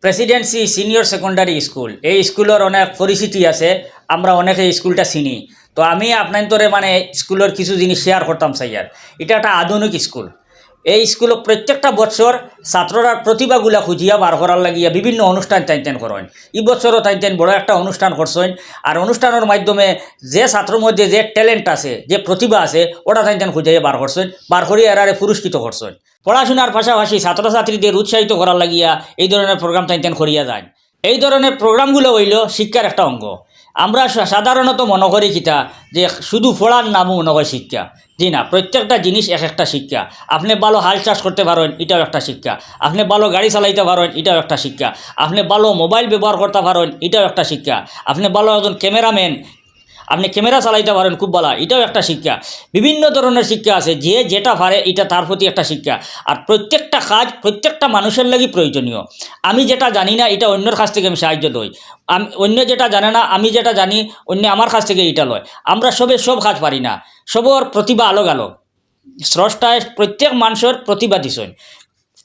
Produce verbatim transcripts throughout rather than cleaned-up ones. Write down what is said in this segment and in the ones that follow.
Presidency senior secondary school, এই স্কুলর অনেক পরিচিতি আছে, আমরা অনেকে এই স্কুলটা চিনি। তো আমি আপনাইন্তরে মানে স্কুলর কিছু জিনিস শেয়ার করতাম চাইয়ার। ইটা একটা আধুনিক স্কুল। এই স্কুলো প্রত্যেকটা বছর ছাত্ররার প্রতিভাগুলা খুঁজিয়া বার করার লাগিয়া বিভিন্ন অনুষ্ঠান তাইন তাইন করইন। ই বছরও তাইন তাইন বড় একটা অনুষ্ঠান করছইন। আর অনুষ্ঠানর মাধ্যমে যে ছাত্রর মধ্যে যে ট্যালেন্ট আছে, যে প্রতিভা আছে, ওটা তাইন তাইন খুঁজাইয়া বার করছইন, বার করিয়া এরারে পুরস্কৃত করছইন। পড়াশোনার পাশাপাশি ছাত্রছাত্রীদের উৎসাহিত করার লাগিয়া এই ধরনের প্রোগ্রাম তাইন তাইন করিয়া যাইন। এই ধরনের প্রোগ্রামগুলো অইলো শিক্ষার একটা অঙ্গ। আমরা সা-, সাধারণত মনো করি কিতা যে শুধু পড়ার নামও মনো করি শিক্ষা। জি না, প্রত্যেকটা জিনিস এক একটা শিক্ষা। আপনে ভালো হাল চাষ করতা পারইন, ইটাও একটা শিক্ষা। আপনে ভালো গাড়ি চালাইতা পারইন, ইটাও একটা শিক্ষা। আপনে ভালো মোবাইল ব্যবহার করতা পারইন, ইটাও একটা শিক্ষা। আপনে ভালো একজন ক্যামেরাম্যান, আপনে ক্যামেরা চালাইতা পারইন খুব ভালা, ইটাও একটা শিক্ষা। বিভিন্ন ধরনের শিক্ষা আছে, যে যেটা পারে ইটা তার প্রতি একটা শিক্ষা। আর প্রত্যেকটা কাজ প্রত্যেকটা মানুষের লাগি প্রয়োজনীয়। আমি যেটা জানি না, ইটা অন্যর কাছ থেকে আমি সাহায্য লই। আমি, অন্য যেটা জানে না, আমি যেটা জানি, অন্য আমার কাছ থেকে ইটা লয়। আমরা সবে সব কাজ পারি না, সবর প্রতিভা আলাগ আলাগ। স্রষ্টায় প্রত্যেক মানষর প্রতিভা দিছইন,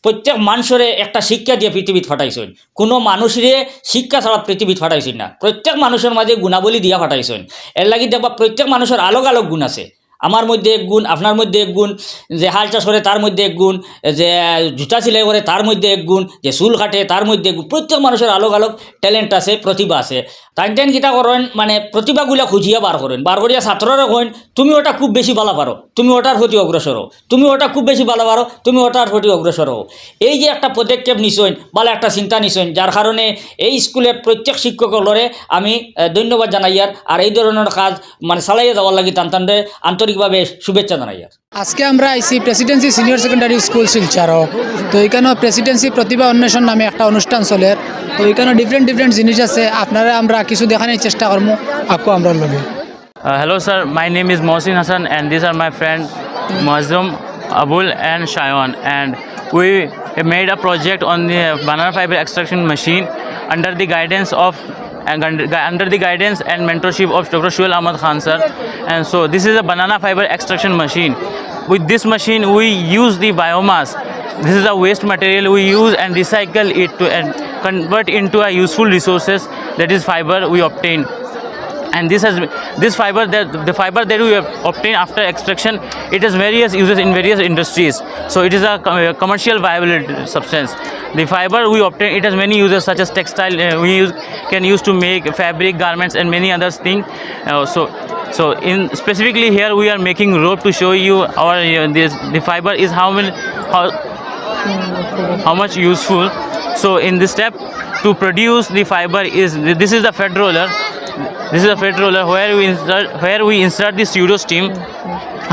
প্রত্যেক মানষরে একটা শিক্ষা দিয়া পৃথিবীত পাঠাইছইন। কুনু মানুষরে শিক্ষা ছাড়া পৃথিবীত পাঠাইছইন না, প্রত্যেক মানুষর মাঝে গুণাবলী দিয়া পাঠাইছইন। এর লাগি দেখবা প্রত্যেক মানুষর আলাগ আলাগ গুণ আছে। আমার মধ্যে এক গুণ, আপনার মধ্যে এক গুণ, যে হাল চাষ করে তার মধ্যে এক গুণ, যে জুতা সেলাই করে তার মধ্যে এক গুণ, যে চুল কাটে তার মধ্যে এক গুণ। প্রত্যেক মানুষর আলাগ আলাগ ট্যালেন্ট আছে, প্রতিভা আছে। তাইন তাইন কিতা করইন, মানে প্রতিভাগুলা খুঁজিয়া বার করইন, বার করিয়া ছাত্ররে কইন, "তুমি ওটা খুব বেশি ভালা পারো, তুমি ওটার প্রতি অগ্রসর হও, তুমি ওটা খুব বেশি ভালা পারো, তুমি ওটার প্রতি অগ্রসর হও।" এই যে একটা পদক্ষেপ নিছইন, ভালা একটা চিন্তা নিছইন, যার কারণে এই স্কুলের প্রত্যেক শিক্ষক অকলরে আমি, আহ, ধন্যবাদ জানাইয়ার। আর এই ধরনের কাজ মানে চালাইয়া যাওয়ার লাগি তান তানরে আন্তরিকভাবে শুভেচ্ছা জানাইয়ার। আজকে আমরা আইছি প্রেসিডেন্সি সিনিয়র সেকেন্ডারি স্কুল শিলচরও। তো এখানেও প্রেসিডেন্সি প্রতিভা অন্বেষণ নামে একটা অনুষ্ঠান চলের। তো এখানে ডিফারেন্ট ডিফারেন্ট জিনিস আছে, আপনারে আমরা কিছু দেখানির চেষ্টা করমু। আকু আমরার লগে। Uh, hello, sir. My name is Mohsin Hassan, and these are my friend Muazzam, Abul, and Shayon. And we made a project on the banana fiber extraction machine under the guidance of and under under the guidance and mentorship of Doctor Shuail Ahmad Khan, sir. And so this is a banana fiber extraction machine. With this machine, we use the biomass. This is a waste material we use and recycle it to and convert into a useful resources, that is fiber we obtain. And this has this fiber that the fiber that we have obtained after extraction, it has various uses in various industries. So it is a co- a commercial viable substance. The fiber we obtain, it has many uses such as textile, uh, we use can use to make fabric, garments, and many other things. Uh, so so in specifically here we are making rope to show you our uh, this the fiber is how many how how much useful. So in this step, to produce the fiber is, this is the fed roller. This is a fed roller where we insert where we insert the pseudo steam,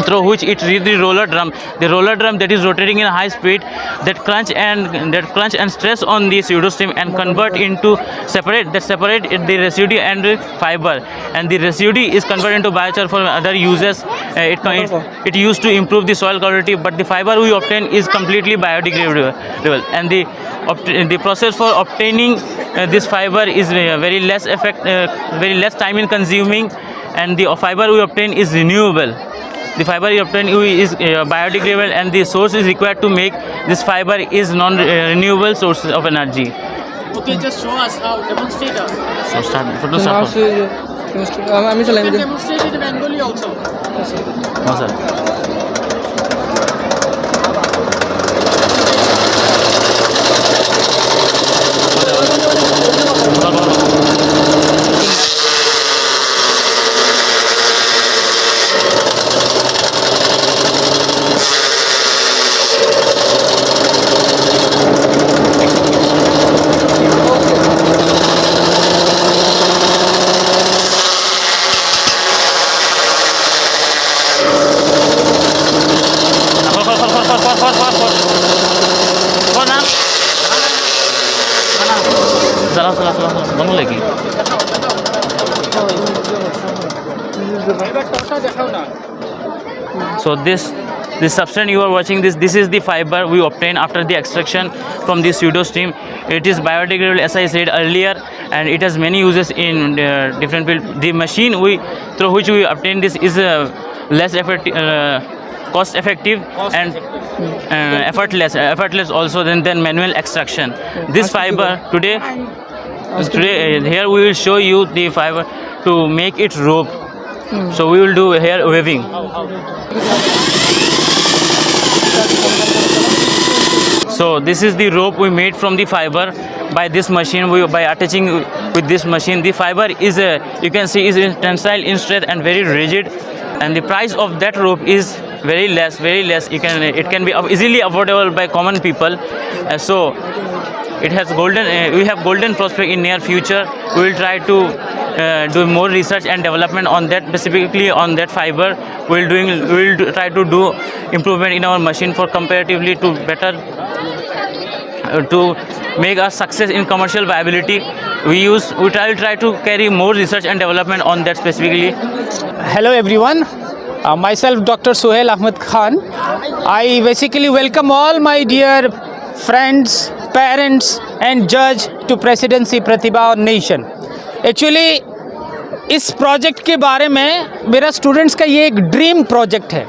through which it reaches the roller drum. The roller drum that is rotating in high speed, that crunch and that crunch and stress on the pseudo steam and convert into separate that separate the residue and the fiber, and the residue is converted into biochar for other uses. Uh, it, it it used to improve the soil quality, but the fiber we obtain is completely biodegradable, and the opt- the process for obtaining uh, this fiber is uh, very less effect uh, very less time in consuming, and the fiber we obtain is renewable. The fiber we obtain is uh, biodegradable, and the source is required to make this fiber is non uh, renewable sources of energy. Okay, just show us how, demonstrate us. So start, photo start. আমি চালাই। You can demonstrate it in Bengali also. হ্যাঁ, স্যার। চালাও, চালাও, চালাও, চালাও। বন্ধ নাকি? So this, this substance you are watching, this, this is the fiber we obtain after the extraction from the pseudo steam. It is biodegradable, as I said earlier, and it has many uses in uh, different field. The machine we through which we obtain this is a less effective, uh, cost effective and uh, effortless, effortless also than, than manual extraction. This fiber today, today uh, here we will show you the fiber to make it rope. So we will do here weaving. So this is the rope we made from the fiber. By this machine, we, by attaching with this machine, the fiber is a, you can see, is in tensile in strength and very rigid, and the price of that rope is very less, very less. You can, it can be easily affordable by common people. Uh, so it has golden, uh, we have golden prospect in near future. We will try to uh, do more research and development on that, specifically on that fiber. We'll doing, we'll do, try to do improvement in our machine for comparatively to better uh, to make a success in commercial viability. We use, we try, try to carry more research and development on that specifically. Hello everyone, uh, myself Doctor Suhail Ahmed Khan. I basically welcome all my dear friends, parents and judge to Presidency Pratibha on Nation. Actually, इस प्रोजेक्ट के बारे में, मेरा स्टूडेंट्स का ये एक dream project है।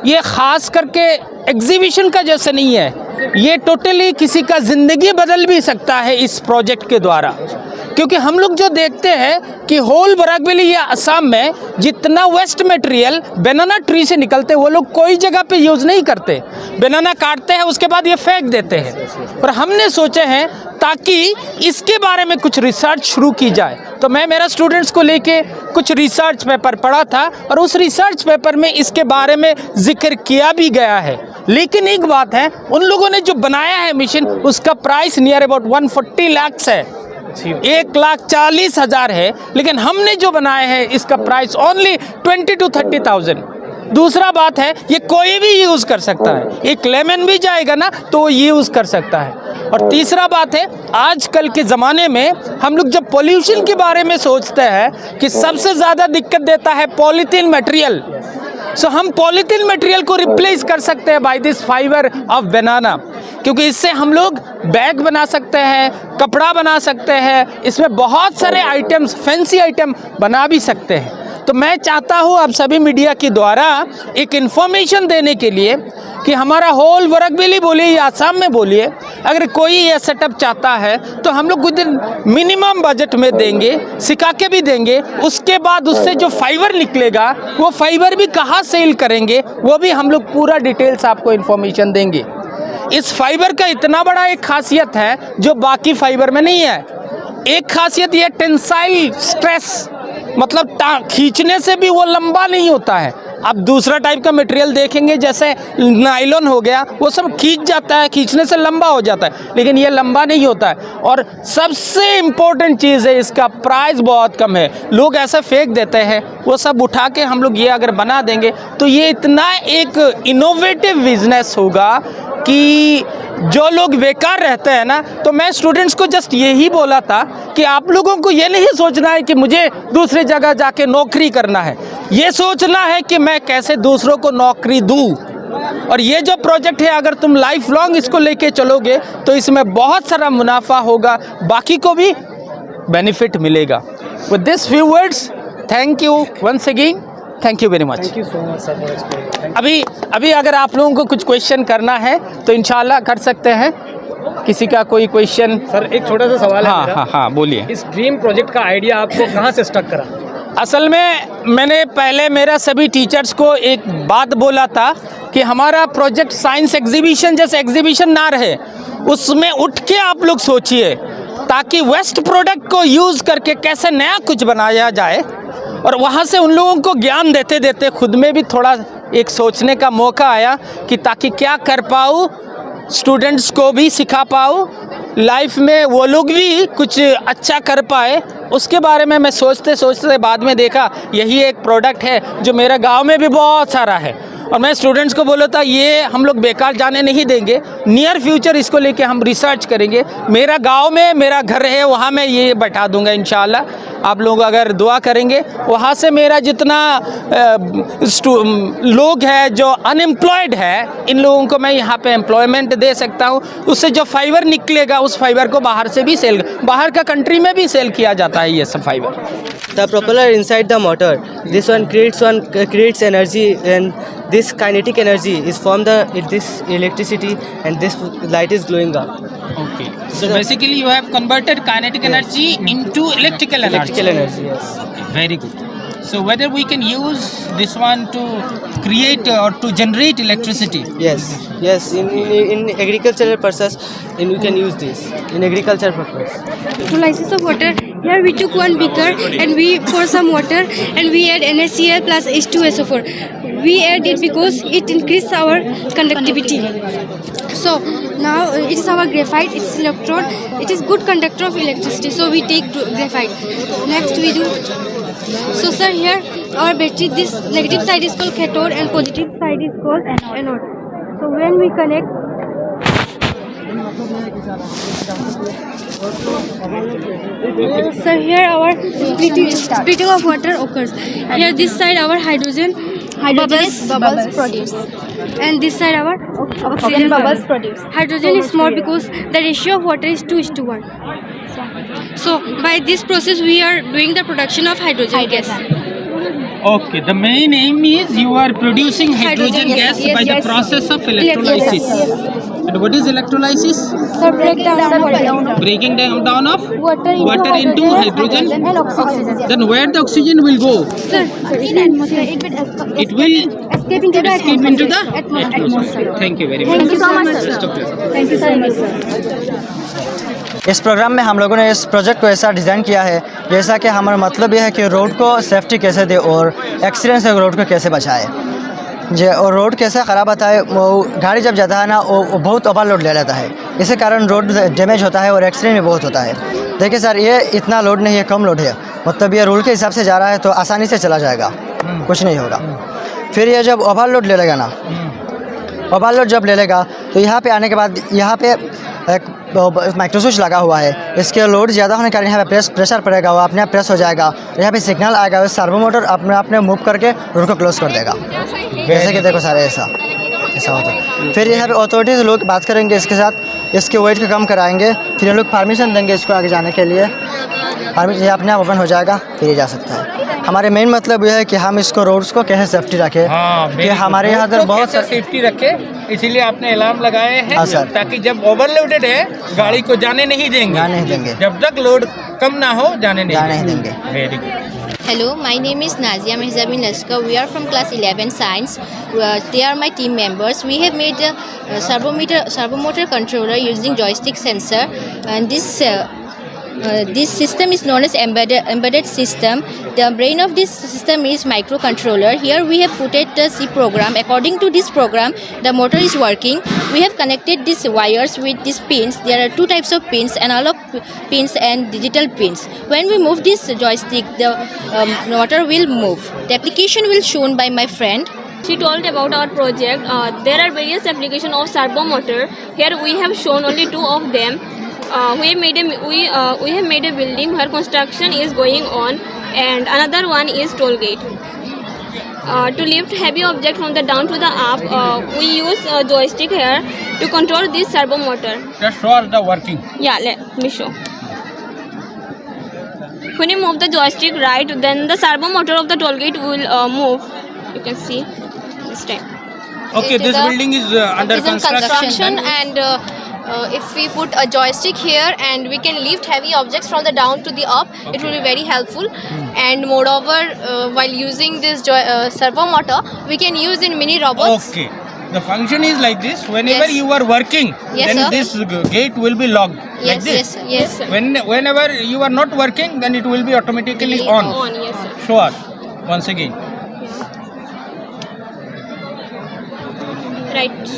ये ख़ास करके एग्जीबिशन का जैसे नहीं है, ये टोटली किसी का ज़िंदगी बदल भी सकता है इस प्रोजेक्ट के द्वारा। क्योंकि हम लोग जो देखते हैं कि होल बराक वैली या असम में जितना वेस्ट मटेरियल बनाना ट्री से निकलते, वो लोग कोई जगह पे यूज़ नहीं करते। बनाना काटते हैं, उसके बाद ये फेंक देते हैं। पर हमने सोचे हैं ताकि इसके बारे में कुछ रिसर्च शुरू की जाए। तो मैं मेरा स्टूडेंट्स को लेके कुछ रिसर्च पेपर पढ़ा था और उस रिसर्च पेपर में इसके बारे में जिक्र किया भी गया है। लेकिन एक बात है, उन लोगों ने जो बनाया है मशीन, उसका price near about one forty lakhs है, एक लाख चालीस हज़ार है। लेकिन हमने जो बनाया है, इसका price only twenty two thirty thousand. दूसरा बात है, ये कोई भी यूज़ कर सकता है। एक लेमन भी जाएगा ना, तो वो यूज़ कर सकता है। और तीसरा बात है, आजकल के ज़माने में हम लोग जब पोल्यूशन के बारे में सोचते हैं कि सबसे ज़्यादा दिक्कत देता है पॉलीथीन मटेरियल, सो हम पॉलीथीन मटेरियल को रिप्लेस कर सकते हैं by this fiber of banana, क्योंकि इससे हम लोग बैग बना सकते हैं, कपड़ा बना सकते हैं, इसमें बहुत सारे आइटम्स, फैंसी आइटम बना भी सकते हैं। तो मैं चाहता हूँ आप सभी मीडिया के द्वारा एक इन्फॉर्मेशन देने के लिए कि हमारा होल बराक वैली बोलिए या आसाम में बोलिए, अगर कोई ये सेटअप चाहता है तो हम लोग कुछ दिन मिनिमम बजट में देंगे, सिखा के भी देंगे। उसके बाद उससे जो फाइबर निकलेगा, वो फाइबर भी कहाँ सेल करेंगे, वो भी हम लोग पूरा डिटेल्स आपको इन्फॉर्मेशन देंगे। इस फाइबर का इतना बड़ा एक खासियत है जो बाकी फाइबर में नहीं है। एक खासियत ये टेंसाइल स्ट्रेस, मतलब टा-, खींचने से भी वो लंबा नहीं होता है। अब दूसरा टाइप का मटेरियल देखेंगे, जैसे नायलॉन हो गया, वो सब खींच जाता है, खींचने से लंबा हो जाता है, लेकिन ये लंबा नहीं होता है। और सबसे इम्पोर्टेंट चीज़ है, इसका प्राइस बहुत कम है। लोग ऐसे फेंक देते हैं, वो सब उठा के हम लोग ये अगर बना देंगे तो ये इतना एक इनोवेटिव बिजनेस होगा कि जो लोग बेकार रहते हैं ना, तो मैं स्टूडेंट्स को जस्ट यही बोला था कि आप लोगों को ये नहीं सोचना है कि मुझे दूसरी जगह जाके नौकरी करना है, ये सोचना है कि मैं कैसे दूसरों को नौकरी दूँ। और ये जो प्रोजेक्ट है, अगर तुम लाइफ लॉन्ग इसको लेके चलोगे तो इसमें बहुत सारा मुनाफा होगा, बाकी को भी बेनिफिट मिलेगा। With this few words, thank you once again, thank you very much। Thank you so much, sir, for explaining। Thank you। अभी, अभी अगर आप लोगों को कुछ क्वेश्चन करना है तो इंशाल्लाह कर सकते हैं। किसी का कोई क्वेश्चन? सर, एक छोटा सा सवाल है हाँ, मेरा। हाँ, हाँ, बोलिए। इस ड्रीम प्रोजेक्ट का आइडिया आपको कहाँ से स्टक करा? असल में मैंने पहले मेरा सभी टीचर्स को एक बात बोला था कि हमारा प्रोजेक्ट साइंस एग्जीबिशन जैसे एग्जीबिशन ना रहे, उसमें उठ के आप लोग सोचिए, ताकि वेस्ट प्रोडक्ट को यूज़ करके कैसे नया कुछ बनाया जाए। और वहाँ से उन लोगों को ज्ञान देते देते खुद में भी थोड़ा एक सोचने का मौका आया कि ताकि क्या कर पाऊँ, स्टूडेंट्स को भी सिखा पाऊँ, लाइफ में वो लोग भी कुछ अच्छा कर पाए। उसके बारे में मैं सोचते सोचते बाद में देखा यही एक प्रोडक्ट है जो मेरे गांव में भी बहुत सारा है। और मैं स्टूडेंट्स को बोला था, ये हम लोग बेकार जाने नहीं देंगे, नियर फ्यूचर इसको लेके हम रिसर्च करेंगे। मेरा गांव में मेरा घर है, वहाँ मैं ये बैठा दूंगा इंशाल्लाह। आप लोग अगर दुआ करेंगे, वहाँ से मेरा जितना अ, स्टू-, लोग हैं जो अनएम्प्लॉयड है, इन लोगों को मैं यहाँ पे एम्प्लॉयमेंट दे सकता हूँ। उससे जो फाइबर निकलेगा, उस फाइबर को बाहर से भी सेल, बाहर का कंट्री में भी सेल किया जाता है ये सब fibre. The propeller inside the motor, this one creates one creates energy, and this kinetic energy is form the it, this electricity, and this light is glowing up. Okay. So basically, you have converted kinetic energy into electrical energy. Electrical energy, yes. Very good. So whether we can use this one to create or to generate electricity? Yes, yes. In, in, in agricultural process, and you can use this in agriculture purpose. Electrolysis of water. Here we took one beaker and we pour some water and we add NaCl plus H two S O four. We add it because it increases our conductivity. So now uh, it is our graphite, it's electrode, it is good conductor of electricity. So we take gr- graphite. Next we do. So sir, here our battery, this negative side is called cathode and positive side is called anode. So when we connect, so here our splitting, splitting of water occurs. Here this side our hydrogen bubbles, bubbles produce. And this side our oxygen bubbles produce. Hydrogen is small because the ratio of water is two is to one. So by this process we are doing the production of hydrogen gas. Okay, the main aim is you are producing hydrogen, Hydrogen gas, gas. By the process of electrolysis. And what is electrolysis? So breakdown of water. Breaking down, down of Water into, water into hydrogen, hydrogen. And oxygen. Then where the oxygen will go? Sir, It will escape into the escape into the atmosphere. Thank you very much. Thank you so much, sir. Best of luck. Thank you so much, sir. इस प्रोग्राम में हम लोगों ने इस प्रोजेक्ट को ऐसा डिज़ाइन किया है, जैसा कि हमारा मतलब यह है कि रोड को सेफ्टी कैसे दे और एक्सीडेंट से रोड को कैसे बचाए। जे और रोड कैसा ख़राब आता है, वो गाड़ी जब जाता है ना, वो, वो बहुत ओवरलोड ले लेता है, इसी कारण रोड डैमेज होता है और एक्सीडेंट भी बहुत होता है। देखिए सर, ये इतना लोड नहीं है, कम लोड है, मतलब ये रूल के हिसाब से जा रहा है तो आसानी से चला जाएगा, कुछ नहीं होगा। फिर ये जब ओवरलोड ले लेगा ना, ओवरलोड जब ले लेगा तो यहाँ पे आने के बाद यहाँ पे एक माइक्रो स्विच लगा हुआ है, इसके लोड ज़्यादा होने के कारण यहाँ पे प्रेस प्रेशर पड़ेगा, वो अपने आप प्रेस हो जाएगा। यहाँ पे सिग्नल आएगा, वो सर्वो मोटर अपने अपने मूव करके रोड को क्लोज कर देगा। जैसे कि देखो सारे ऐसा ऐसा होता है। फिर यहाँ पे अथॉरिटीज लोग बात करेंगे इसके साथ, इसके वेट को कम कराएंगे, फिर हम लोग परमिशन देंगे इसको आगे जाने के लिए। परमिशन ये अपने आप ओपन हो जाएगा, फिर ये जा सकता है। हमारे मेन मतलब ये है कि हम इसको रोड्स को कैसे सेफ्टी रखें, हाँ, कि हमारे यहाँ इधर बहुत सेफ्टी रखे, इसीलिए आपने अलार्म लगाए हैं। हाँ, सर। ताकि जब ओवरलोडेड है गाड़ी को जाने नहीं देंगे। जाने नहीं देंगे। जब तक लोड कम ना हो, जाने नहीं जाने नहीं देंगे। देंगे। Very good. Hello, my name is Nazia Mehzabin Laska. We are from class eleven science. Uh, they are my team members. We have made a, uh servo motor, servo motor controller using joystick sensor, and this uh, uh, this system is known as embedded, embedded system. The brain of this system is microcontroller. Here we have put it a C program. According to this program, the motor is working. We have connected these wires with these pins. There are two types of pins: analog pins and digital pins. When we move this joystick, the um, motor will move. The application will shown by my friend. She told about our project. Uh, there are various applications of servo motor. Here we have shown only two of them. Uh, we made a we uh, we have made a building where construction is going on, and another one is toll gate. Uh, to lift heavy object from the down to the up, uh, we use a joystick here to control this servo motor. Just show us the working. Yeah, let me show. When you move the joystick right, then the servo motor of the toll gate will uh, move. You can see this time. Okay, this building is uh, under It is in construction. Construction and uh, uh, if we put a joystick here and we can lift heavy objects from the down to the up, it will be very helpful. And moreover, uh, while using this joy, uh, servo motor, we can use in mini robots. Okay. The function is like this. Whenever Yes. you are working, Yes, then sir. this g- gate will be locked. Like Yes, this. Yes, yes, sir. When whenever you are not working, then it will be automatically on. On, yes, sir. Show us once again. Right.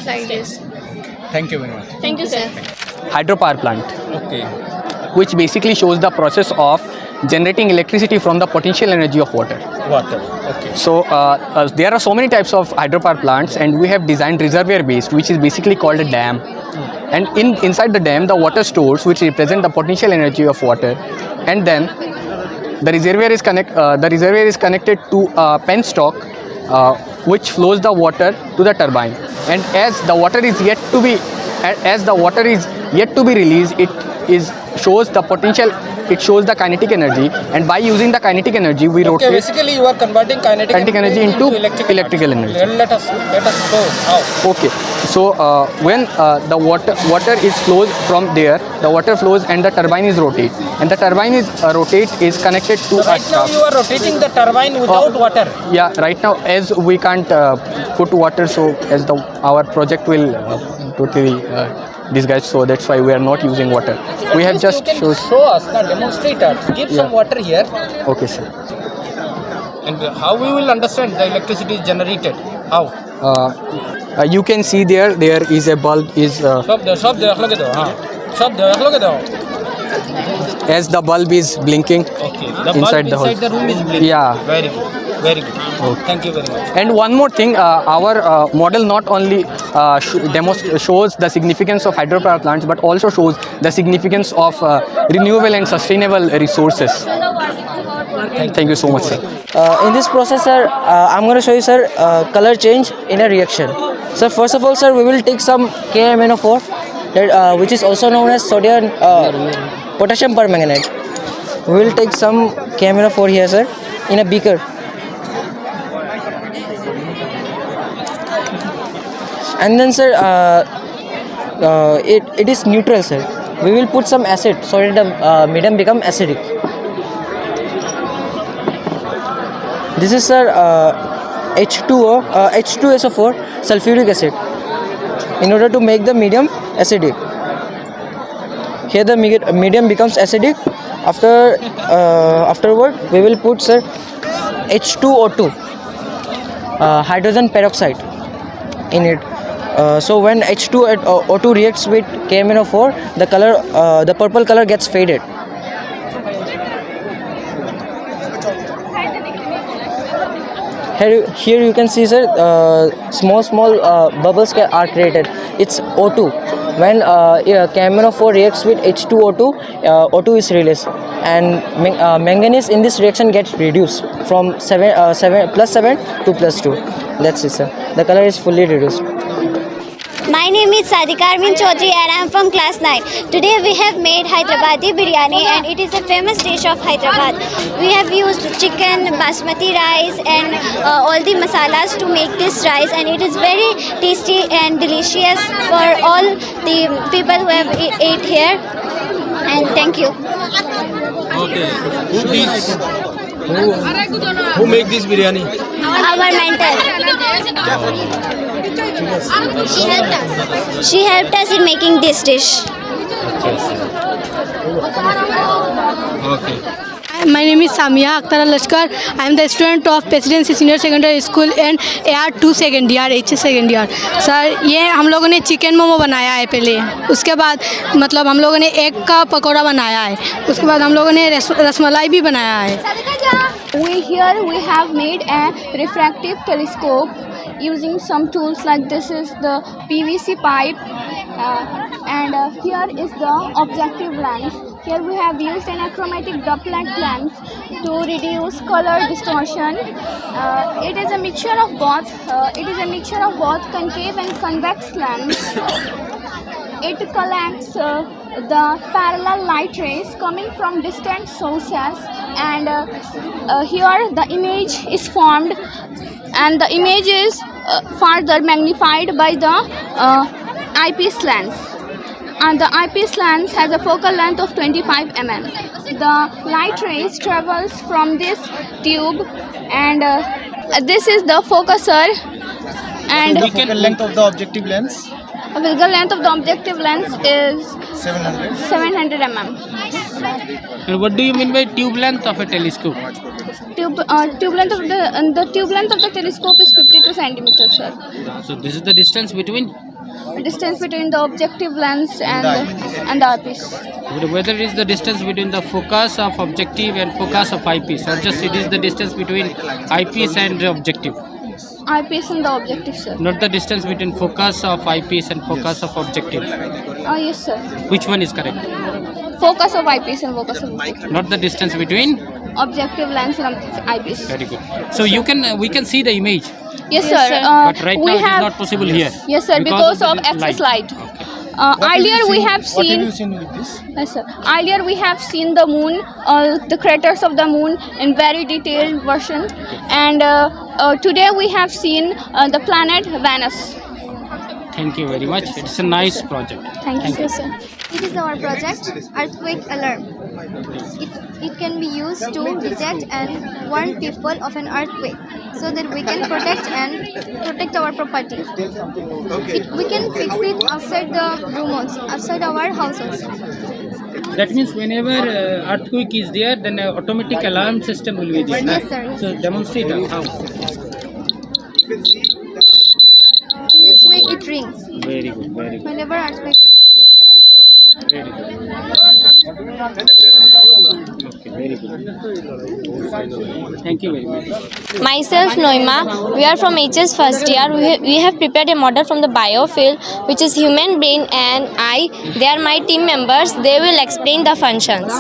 Like this. Thank you very much. Thank you, sir. Hydropower plant, Okay. which basically shows the process of generating electricity from the potential energy of water. Water. Okay. So uh, uh, there are so many types of hydropower plants, and we have designed reservoir based, which is basically called a dam. And in inside the dam, the water stores, which represent the potential energy of water, and then the reservoir is connect uh, the reservoir is connected to a penstock, uh, which flows the water to the turbine. And as the water is yet to be, a- as the water is yet to be released, it is shows the potential, it shows the kinetic energy, and by using the kinetic energy, we Okay, rotate basically you are converting kinetic, kinetic energy into electrical energy. Let, let us let us show how. Okay, so uh, when uh, the water water is flows from there, the water flows and the turbine is rotate, and the turbine is uh, rotate is connected to So a right now shaft. You are rotating the turbine without water. Yeah, right now, as we can't uh, put water, so as the our project will uh, totally uh, disguise, so that's why we are not using water. We have At least just you can shows. Show us, na, demonstrate us. Give some Yeah. Water here. Okay, sir. And how we will understand the electricity is generated? How? Uh, uh, you can see there, there is a bulb is uh, সব দেও, সব দেও, এক লগে দেও, হ্যাঁ। সব দেও, এক লগে দেও। as the bulb is blinking. Okay. The Inside bulb the hole. Inside the room is blinking. Yeah. Very good. Very good. Thank you very much. And one more thing, uh, our uh, model not only uh, sh- demonst- shows the significance of hydropower plants, but also shows the significance of uh, renewable and sustainable resources. Thank you so much, sir. Uh, in this process, sir, uh, I'm going to show you, sir, uh, color change in a reaction. So first of all, sir, we will take some K M N O four, that, uh, which is also known as sodium uh, potassium permanganate. We will take some K M N O four here, sir, in a beaker. And then, sir, uh, uh, it, it is neutral, sir. We will put some acid so that the uh, medium become acidic. This is, sir, uh, H two O, uh, H two S O four sulfuric acid, in order to make the medium acidic. Here the me- medium becomes acidic. After uh, afterward, we will put, sir, H two O two, uh, hydrogen peroxide in it. Uh, so when H two O two reacts with K M N O four, the color, uh, the purple color gets faded. Here, here you can see, sir, uh, small small uh, bubbles ca- are created. It's O two. When uh, yeah, K M N O four reacts with H two O two, uh, O two is released, and man- uh, manganese in this reaction gets reduced from seven, uh, seven plus seven to plus two. That's it, sir. The color is fully reduced. My name is Sadika Armin Chaudhary and I am from class nine. Today we have made Hyderabadi biryani and it is a famous dish of Hyderabad. We have used chicken, basmati rice and uh, all the masalas to make this rice, and it is very tasty and delicious for all the people who have e- ate here. And thank you. Okay. Who is who, who make this biryani? Our mentor. She helped us. She helped us in making this dish. Okay. My name is Samia Akhtar Lashkar. I am the student of Presidency Senior Secondary School and A R two second year, H S second year. Sir, ये हम लोगों ने चिकन मोमो बनाया है पहले, उसके बाद मतलब हम लोगों ने एग का पकौड़ा बनाया है, उसके बाद हम लोगों ने रस रसमलाई भी बनाया है। We here we have made a refractive telescope using some tools like this is the P V C pipe uh, and uh, here is the objective lens. Here we have used an achromatic doublet lens to reduce color distortion. Uh, it is a mixture of both. Uh, it is a mixture of both concave and convex lens. It collects uh, the parallel light rays coming from distant sources, and uh, uh, here the image is formed, and the image is uh, further magnified by the uh, eyepiece lens, and the eyepiece lens has a focal length of twenty-five millimeter. The light rays travels from this tube, and uh, this is the focuser, and The focal length of the objective lens, the focal length of the objective lens is seven hundred. seven hundred millimeter. And what do you mean by tube length of a telescope? Tube, uh, tube length of the uh, the tube length of the telescope is fifty-two centimeters, sir. So this is the distance between Distance between the objective lens and and the eyepiece. Whether it is the distance between the focus of objective and focus of eyepiece, or just it is the distance between eyepiece and objective, Eyepiece and the objective, sir. Not the distance between focus of eyepiece and focus of objective. Oh yes, sir. Which one is correct? Focus of eyepiece and focus of objective. Not the distance between. Objective lens and eyepiece. Very good. So you can uh, we can see the image. Yes, sir. Uh, But right we now it is have not possible here. Yes, sir. Because, of, the excess light. Okay. Uh, earlier we have seen. What have you seen with this? Yes, sir. Earlier we have seen the moon, uh, the craters of the moon in very detailed version, and uh, uh, today we have seen uh, the planet Venus. Thank you very much. It's a nice project. Thank you, sir. It is our project, Earthquake Alarm. It, it can be used to detect and warn people of an earthquake so that we can protect and protect our property. It, we can fix it outside the room also, outside our house also. That means whenever uh, earthquake is there, then uh, automatic alarm system will be there. Yes, sir. So demonstrate how. In this way, it rings Very good, very good, whenever earthquake. Very good. Okay, very good. Thank you very much. Myself, Noima. We are from H S first year. We, ha- we have prepared a model from the biofield, which is human brain and eye. They are my team members. They will explain the functions.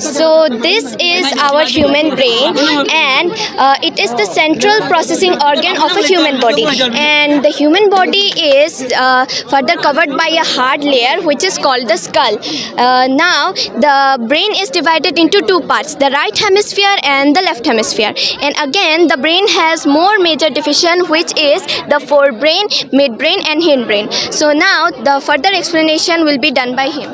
So this is our human brain, and uh, it is the central processing organ of a human body. And the human body is uh, further covered by a hard layer, which is called the skull. Uh, now, the brain is divided into two parts, the right hemisphere and the left hemisphere. And again, the brain has more major division, which is the forebrain, midbrain, and hindbrain. So now, the further explanation will be done by him.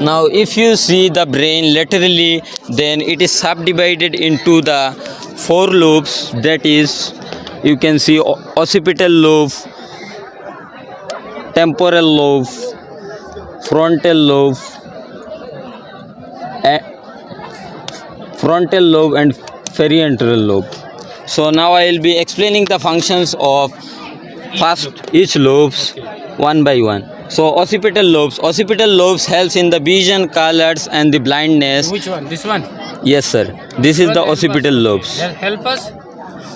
Now, if you see the brain laterally, then it is subdivided into the four lobes. That is, you can see o- occipital lobe, temporal lobe, frontal lobe, a- frontal lobe, and parietal lobe. So now I will be explaining the functions of first each lobes one by one. So occipital lobes, occipital lobes helps in the vision, colors, and the blindness. Which one? This one? Yes, sir. This is the occipital lobes. Hel- Help us.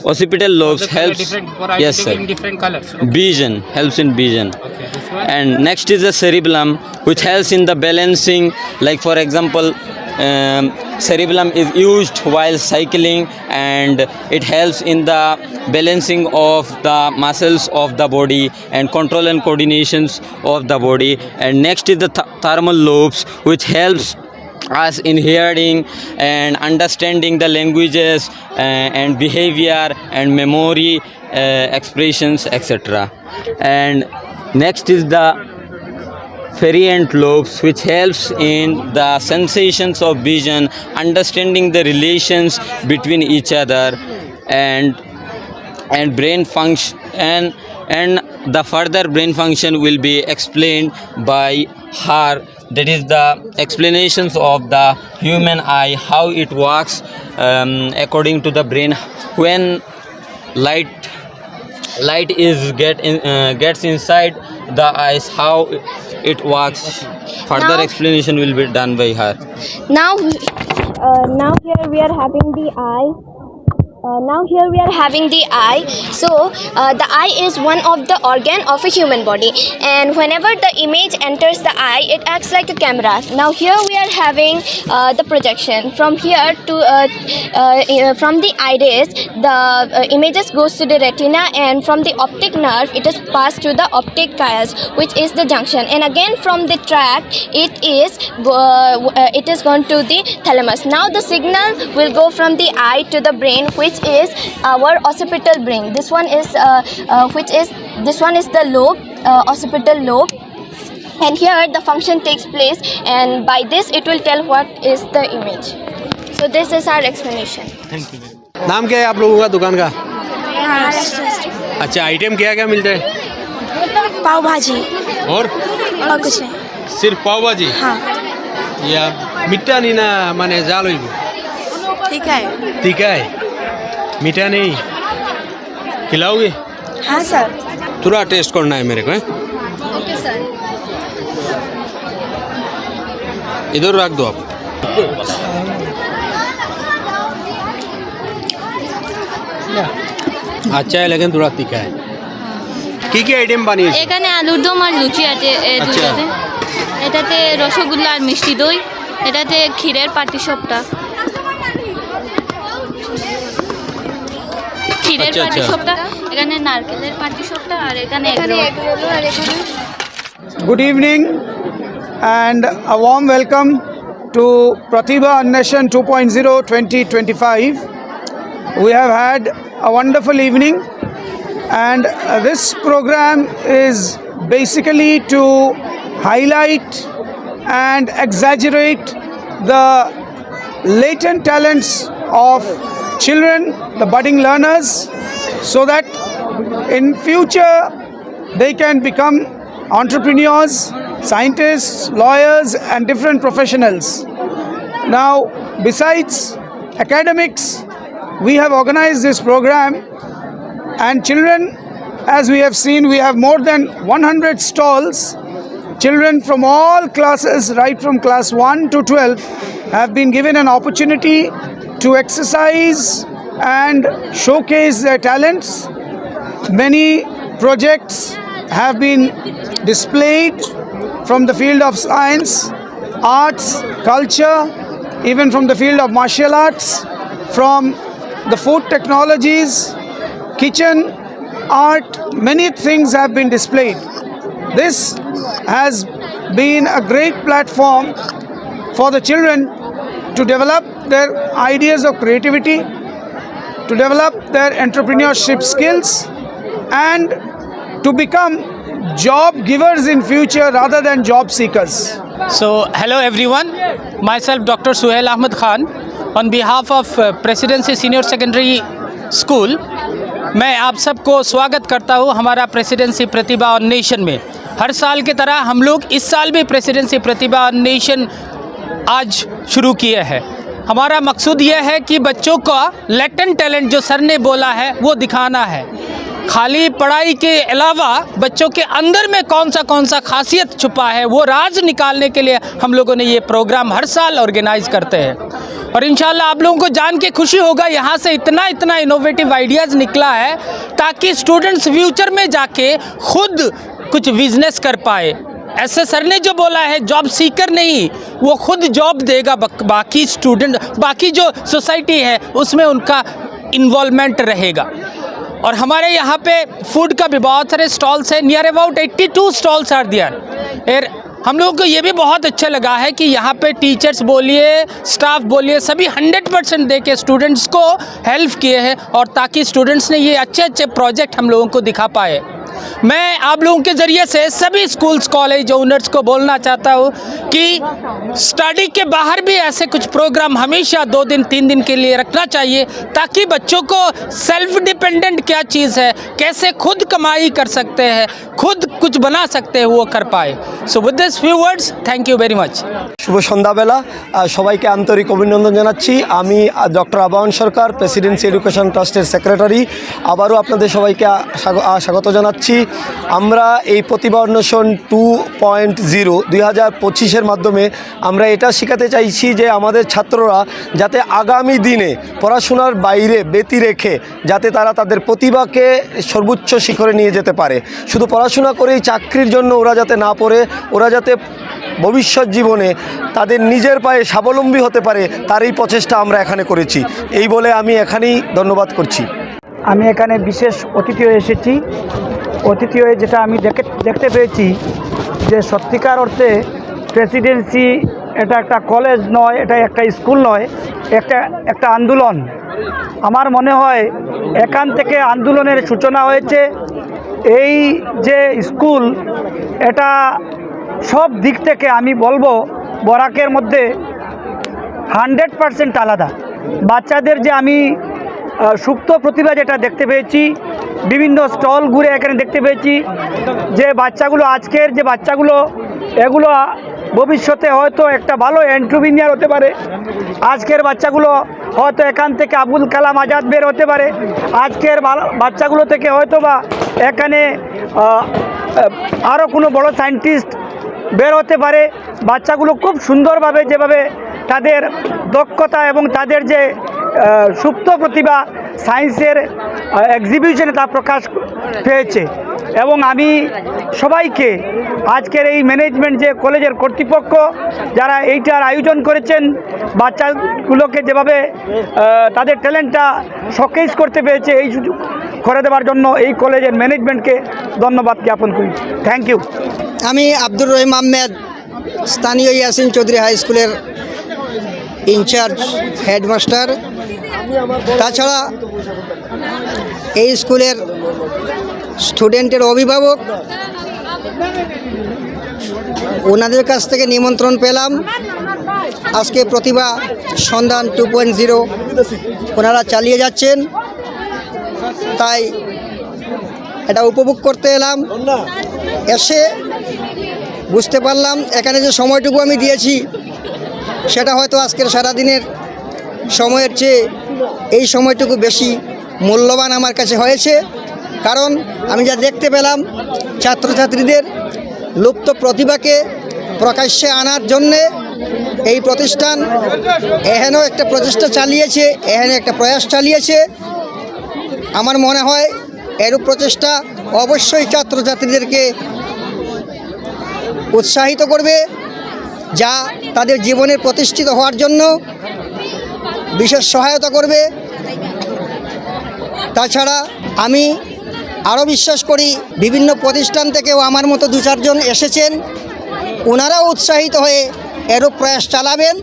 Occipital lobes The helps. Different, for Yes, sir. Identifying different colors. Okay. Vision, helps in vision. Okay, this one. And next is the cerebellum, which helps in the balancing. Like, for example, um, cerebellum is used while cycling, and it helps in the balancing of the muscles of the body and control and coordinations of the body. And next is the th- thermal lobes, which helps us in hearing and understanding the languages uh, and behavior and memory, uh, expressions, et cetera. And next is the parietal lobes, which helps in the sensations of vision, understanding the relations between each other, and and brain function, and and the further brain function will be explained by her. That is the explanations of the human eye, how it works, um, according to the brain. When light light is get in, uh, gets inside the eyes, how it works. Further Now- explanation will be done by her. Now, uh, now here we are having the eye. Uh, now here we are having the eye. So uh, the eye is one of the organ of a human body, and whenever the image enters the eye, it acts like a camera. Now here we are having uh, the projection. From here to uh, uh, uh, from the iris, the uh, images goes to the retina, and from the optic nerve it is passed to the optic chiasm, which is the junction, and again from the tract it is go- uh, it is gone to the thalamus. Now the signal will go from the eye to the brain, which is our occipital brain. This one is uh, uh, which is this one is the lobe, uh, occipital lobe, and here the function takes place, and by this it will tell what is the image. So this is our explanation. नाम क्या है आप लोगों का दुकान का? अच्छा, आइटम क्या क्या मिलता है? पाव भाजी। और और कुछ नहीं। सिर्फ पाव भाजी? हाँ। या मिठा नहीं ना, माने जाल होइबो? ठीक है। तीखा है, मीठा नहीं, खिलाओगे? हाँ सर। थोड़ा टेस्ट करना है मेरे को, हैं? Okay sir. इधर रख दो आप। अच्छा है, लेकिन थोड़ा तीखा है। কি কি আইটেম বানিয়েছো? এখানে আলুর দম আর লুচি আছে, এ আচ্ছা। দুটাতে। এটাতে রসগোল্লা আর মিষ্টি দই, এটাতে ক্ষীরের পাটিসাপটা। ক্ষীরের আচ্ছা, আচ্ছা। পাটিসাপটা, এখানে নারকেলের পাটিসাপটা, আর এখানে এগ এখানে রোল। এগ রোল আর এখানে Good evening and a warm welcome to Pratibha Annweshan two point zero twenty twenty-five. We have had a wonderful evening, and uh, this program is basically to highlight and exaggerate the latent talents of children, the budding learners, so that in future they can become entrepreneurs, scientists, lawyers, and different professionals. Now, besides academics, we have organized this program, and children, as we have seen, we have more than one hundred stalls. Children from all classes, right from class one to twelve, have been given an opportunity to exercise and showcase their talents. Many projects have been displayed from the field of science, arts, culture, even from the field of martial arts, from the food technologies, kitchen, art, many things have been displayed. This has been a great platform for the children to develop their ideas of creativity, to develop their entrepreneurship skills, and to become job givers in future rather than job seekers. So, hello everyone. Myself, Doctor Suhail Ahmed Khan, on behalf of uh, Presidency Senior Secondary School, मैं आप सबको स्वागत करता हूं हमारा प्रेसिडेंसी प्रतिभा अन्वेषण में। हर साल की तरह हम लोग इस साल भी प्रेसिडेंसी प्रतिभा अन्वेषण आज शुरू किए हैं। हमारा मकसूद यह है कि बच्चों का लेटेंट टैलेंट, जो सर ने बोला है, वो दिखाना है। खाली पढ़ाई के अलावा बच्चों के अंदर में कौन सा कौन सा खासियत छुपा है, वो राज निकालने के लिए हम लोगों ने ये प्रोग्राम हर साल ऑर्गेनाइज करते हैं। और इंशाल्लाह आप लोगों को जान के खुशी होगा, यहाँ से इतना इतना इनोवेटिव आइडियाज़ निकला है, ताकि स्टूडेंट्स फ्यूचर में जाके खुद कुछ बिजनेस कर पाए। ऐसे सर ने जो बोला है, जॉब सीकर नहीं, वो खुद जॉब देगा बक- बाकी स्टूडेंट, बाकी जो सोसाइटी है, उसमें उनका इन्वॉल्वमेंट रहेगा। और हमारे यहाँ पे फूड का भी बहुत सारे स्टॉल्स हैं। Near about eighty two stalls are there। और हम लोगों को ये भी बहुत अच्छा लगा है कि यहाँ पे टीचर्स बोलिए, स्टाफ बोलिए, सभी हंड्रेड परसेंट दे के स्टूडेंट्स को हेल्प किए हैं, और ताकि स्टूडेंट्स ने ये अच्छे अच्छे प्रोजेक्ट हम लोगों को दिखा पाए। मैं आप लोगों के ज़रिए से सभी स्कूल्स, कॉलेज ओनर्स को बोलना चाहता हूँ कि स्टडी के बाहर भी ऐसे कुछ प्रोग्राम हमेशा दो दिन, तीन दिन के लिए रखना चाहिए, ताकि बच्चों को सेल्फ डिपेंडेंट क्या चीज़ है, कैसे खुद कमाई कर सकते हैं, खुद कुछ बना सकते हैं, वो कर पाए। So with this few words, thank you very much। শুভ সন্ধ্যাবেলা। আহ, সবাইকে আন্তরিক অভিনন্দন জানাচ্ছি। আমি ডক্টর আবাহন সরকার, প্রেসিডেন্সি এডুকেশন ট্রাস্টের সেক্রেটারি। আবারও আপনাদের সবাইকে আ- স্বাগ- আ- স্বাগত জানাচ্ছি। আমরা এই প্রতিভা অন্বেষণ টু পয়েন্ট জিরো দুই হাজার পঁচিশের মাধ্যমে আমরা এটা শেখাতে চাইছি যে আমাদের ছাত্ররা যাতে আগামী দিনে পড়াশোনার বাইরে ব্যতি রেখে যাতে তারা তাদের প্রতিভাকে সর্বোচ্চ শিখরে নিয়ে যেতে পারে। শুধু পড়াশোনা করেই চাকরির জন্য ওরা যাতে না পড়ে, ওরা যাতে ভবিষ্যৎ জীবনে তাদের নিজের পায়ে স্বাবলম্বী হতে পারে, তারই প্রচেষ্টা আমরা এখানে করেছি। এই বলে আমি এখানেই ধন্যবাদ করছি। আমি এখানে বিশেষ অতিথি হয়ে এসেছি। অতিথি হয়ে যেটা আমি দেখে দেখতে পেয়েছি যে সত্যিকার অর্থে প্রেসিডেন্সি এটা একটা কলেজ নয়, এটা একটা স্কুল নয়, একটা একটা আন্দোলন। আমার মনে হয় এখান থেকে আন্দোলনের সূচনা হয়েছে। এই যে স্কুল, এটা সব দিক থেকে আমি বলবো বরাকের মধ্যে হান্ড্রেড পার্সেন্ট আলাদা। বাচ্চাদের যে আমি আহ, সুপ্ত প্রতিভা যেটা দেখতে পেয়েছি, বিভিন্ন স্টল ঘুরে এখানে দেখতে পেয়েছি যে বাচ্চাগুলো, আজকের যে বাচ্চাগুলো, এগুলো ভবিষ্যতে হয়তো একটা ভালো এন্ট্রোপ্রেনিয়ার হতে পারে। আজকের বাচ্চাগুলো হয়তো এখান থেকে আবুল কালাম আজাদ বের হতে পারে। আজকের বাচ্চাগুলো থেকে হয়তো বা এখানে আরও কোনো বড় সায়েন্টিস্ট বের হতে পারে। বাচ্চাগুলো খুব সুন্দরভাবে যেভাবে তাদের দক্ষতা এবং তাদের যে আহ, সুপ্ত প্রতিভা সায়েন্সের এক্সিবিশনে তা প্রকাশ পেয়েছে। এবং আমি সবাইকে, আজকের এই ম্যানেজমেন্ট, যে কলেজের কর্তৃপক্ষ, যারা এইটার আয়োজন করেছেন, বাচ্চাগুলোকে যেভাবে আহ, তাদের ট্যালেন্টটা শোকেস করতে পেরেছে, এই সুযোগ করে দেওয়ার জন্য এই কলেজের ম্যানেজমেন্টকে ধন্যবাদ জ্ঞাপন করি। Thank you. আমি আব্দুর রহিম আহমেদ, স্থানীয় ইয়াসিন চৌধুরী হাই স্কুলের ইনচার্জ হেডমাস্টার। তাছাড়া এই স্কুলের স্টুডেন্টের অভিভাবক, ওনাদের কাছ থেকে নিমন্ত্রণ পেলাম। আজকে প্রতিভা সন্ধান টু পয়েন্ট জিরো ওনারা চালিয়ে যাচ্ছেন, তাই এটা উপভোগ করতে এলাম। এসে বুঝতে পারলাম, এখানে যে সময়টুকু আমি দিয়েছি, সেটা হয়তো আজকের সারাদিনের সময়ের চেয়ে এই সময়টুকু বেশি মূল্যবান আমার কাছে হয়েছে। কারণ আমি যা দেখতে পেলাম, ছাত্রছাত্রীদের লুপ্ত প্রতিভাকে প্রকাশ্যে আনার জন্যে এই প্রতিষ্ঠান এখানেও একটা প্রচেষ্টা চালিয়েছে, এখানে একটা প্রয়াস চালিয়েছে। আমার মনে হয় এরূপ প্রচেষ্টা অবশ্যই ছাত্রছাত্রীদেরকে উৎসাহিত করবে, যা তাদের জীবনে প্রতিষ্ঠিত হওয়ার জন্য বিশেষ সহায়তা করবে। তাছাড়া আমি আরও বিশ্বাস করি, বিভিন্ন প্রতিষ্ঠান থেকেও আমার মতো দু চারজন এসেছেন, ওনারাও উৎসাহিত হয়ে এরূপ প্রয়াস চালাবেন,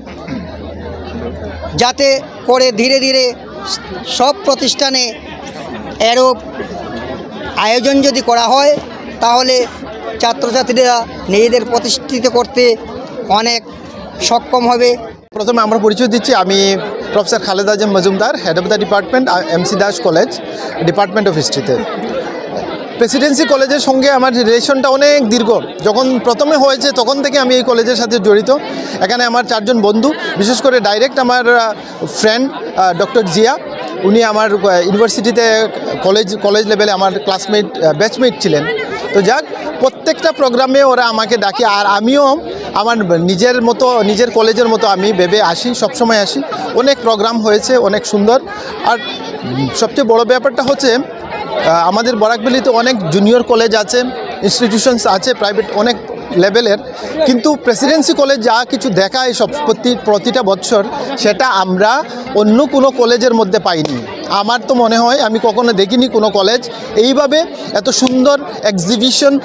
যাতে করে ধীরে ধীরে সব প্রতিষ্ঠানে এরূপ আয়োজন যদি করা হয়, তাহলে ছাত্রছাত্রীরা নিজেদের প্রতিষ্ঠিত করতে অনেক সক্ষম হবে। প্রথমে আমরা পরিচয় দিচ্ছি, আমি professor Khaled Azam Majumdar, head of the department, MC Das college, department of হিস্ট্রিতে। প্রেসিডেন্সি কলেজের সঙ্গে আমার রিলেশনটা অনেক দীর্ঘ। যখন প্রথমে হয়েছে, তখন থেকে আমি এই কলেজের সাথে জড়িত। এখানে আমার চারজন বন্ধু, বিশেষ করে ডাইরেক্ট আমার ফ্রেন্ড ডক্টর জিয়া, উনি আমার ইউনিভার্সিটিতে কলেজ কলেজ লেভেলে আমার ক্লাসমেট, ব্যাচমেট ছিলেন। তো যাক, প্রত্যেকটা প্রোগ্রামে ওরা আমাকে ডাকে, আর আমিও আমার নিজের মতো, নিজের কলেজের মতো আমি ভেবে আসি, সবসময় আসি। অনেক প্রোগ্রাম হয়েছে, অনেক সুন্দর। আর সবচেয়ে বড় ব্যাপারটা হচ্ছে, আহ, আমাদের বরাক ভ্যালিতে অনেক জুনিয়র কলেজ আছে, ইনস্টিটিউশনস আছে প্রাইভেট অনেক লেভেলের, কিন্তু প্রেসিডেন্সি কলেজ যা কিছু দেখায় সব প্রতি প্রতিটা বছর, সেটা আমরা অন্য কোনো কলেজের মধ্যে পাইনি। আমার তো মনে হয় আমি কখনো দেখিনি কোনো কলেজ এইভাবে এত সুন্দর এক্সিবিশন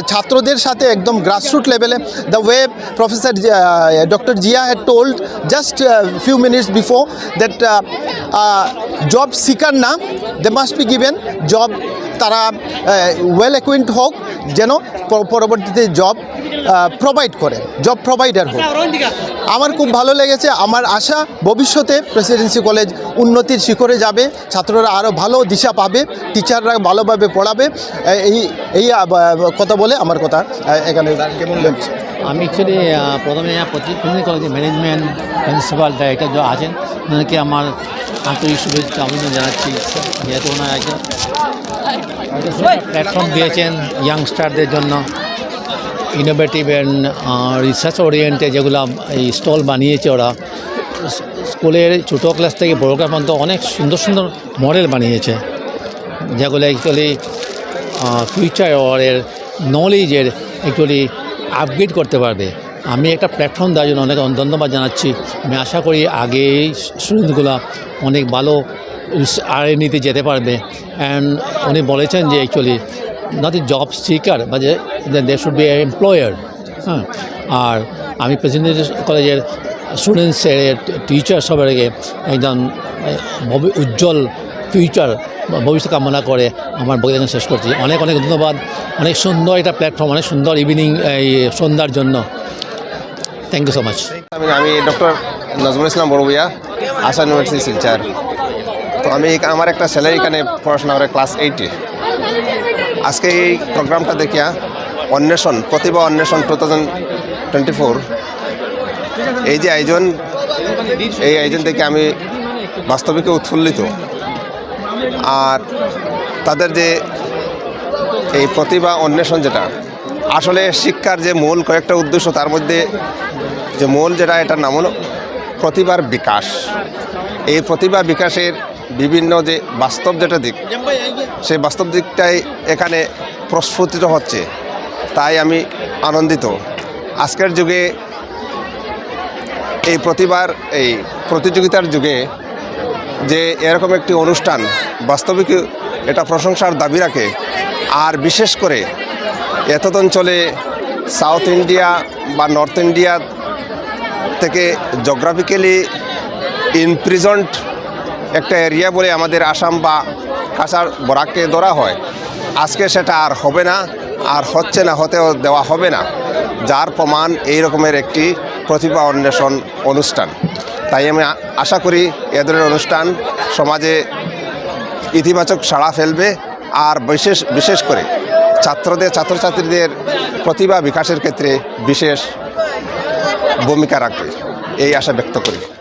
ছাত্রদের সাথে একদম গ্রাসরুট লেভেলে। The way Professor Jia, Doctor Jia had told just a few minutes before that uh, uh, job seeker না, they must be given job, তারা ওয়েল অ্যাকুইন্ট হোক, যেন প- পরবর্তীতে জব প্রোভাইড করে, জব প্রোভাইডার হোক। আমার খুব ভালো লেগেছে। আমার আশা ভবিষ্যতে প্রেসিডেন্সি কলেজ উন্নতির শিখরে যাবে, ছাত্ররা আরও ভালো দিশা পাবে, টিচাররা ভালোভাবে পড়াবে। এ- এই এই আহ, বা- কথা বলে আমার কথা আহ, এখানে। আমি অ্যাকচুয়ালি প্রথমে প্রেসিডেন্সি কলেজের ম্যানেজমেন্ট, প্রিন্সিপাল, ডাইরেক্টর যারা আছেন, ওনাদেরকে আমার আন্তরিক শুভেচ্ছা অভিনন্দন জানাচ্ছি। যেহেতু ওনারা একটা প্ল্যাটফর্ম দিয়েছেন ইয়াংস্টারদের জন্য, ইনোভেটিভ অ্যান্ড রিসার্চ ওরিয়েন্টেড যেগুলো এই স্টল বানিয়েছে ওরা, স্কুলের ছোটো ক্লাস থেকে বড় ক্লাস পর্যন্ত অনেক সুন্দর সুন্দর মডেল বানিয়েছে, যেগুলো অ্যাকচুয়ালি ফিউচার ওর নলেজের অ্যাকচুয়ালি আপগ্রেড করতে পারবে। আমি একটা প্ল্যাটফর্ম দেওয়ার জন্য অনেক ধন্যবাদ জানাচ্ছি। আমি আশা করি আগে এই স্টুডেন্টগুলো অনেক ভালো আর এমনিতে যেতে পারবে। অ্যান্ড উনি বলেছেন যে actually not a job seeker, but they should be a employer। হ্যাঁ, আর আমি প্রেসিডেন্সি কলেজের স্টুডেন্টসের, টিচার সবাইকে একদম ভবি- উজ্জ্বল ফিউচার, ভবিষ্যৎ কামনা করে আমার বক্তব্য এখানে শেষ করছি। অনেক অনেক ধন্যবাদ। অনেক সুন্দর একটা প্ল্যাটফর্ম, অনেক সুন্দর ইভিনিং, এই সন্ধ্যার জন্য। Thank you so much. আমি আমি ডক্টর নজরুল ইসলাম বড়ভূঁইয়া, আসাম ইউনিভার্সিটি শিলচর। তো আমি এখা- আমার একটা ছেলে এখানে পড়াশোনা করে ক্লাস এইটে। আজকে এই প্রোগ্রামটা দেখিয়া অন্বেষণ, প্রতিভা অন্বেষণ টু থাউজেন্ড টোয়েন্টি ফোর, এই যে আয়োজন, এই আয়োজন দেখে আমি বাস্তবিক উৎফুল্লিত। আর তাদের যে এই প্রতিভা অন্বেষণ, যেটা আসলে শিক্ষার যে মূল কয়েকটা উদ্দেশ্য, তার মধ্যে যে মূল যেটা, এটার নাম হলো প্রতিভার বিকাশ। এই প্রতিভা বিকাশের বিভিন্ন যে বাস্তব যেটা দিক, সেই বাস্তব দিকটাই এখানে প্রস্ফুটিত হচ্ছে, তাই আমি আনন্দিত। আজকের যুগে এই প্রতিভার, এই প্রতিযোগিতার যুগে যে এরকম একটি অনুষ্ঠান বাস্তবিক এটা প্রশংসার দাবি রাখে। আর বিশেষ করে এতদ অঞ্চলে সাউথ ইন্ডিয়া বা নর্থ ইন্ডিয়া থেকে জোগ্রাফিক্যালি ইমপ্রিজন্ড একটা এরিয়া বলে আমাদের আসাম বা কাছাড় বরাককে ধরা হয়। আজকে সেটা আর হবে না, আর হচ্ছে না, হতেও দেওয়া হবে না, যার প্রমাণ এই রকমের একটি প্রতিভা অন্বেষণ অনুষ্ঠান। তাই আমি আ- আশা করি এ ধরনের অনুষ্ঠান সমাজে ইতিবাচক সাড়া ফেলবে। আর বিশেষ বিশেষ করে ছাত্রদের, ছাত্রছাত্রীদের প্রতিভা বিকাশের ক্ষেত্রে বিশেষ ভূমিকা রাখবে, এই আশা ব্যক্ত করি।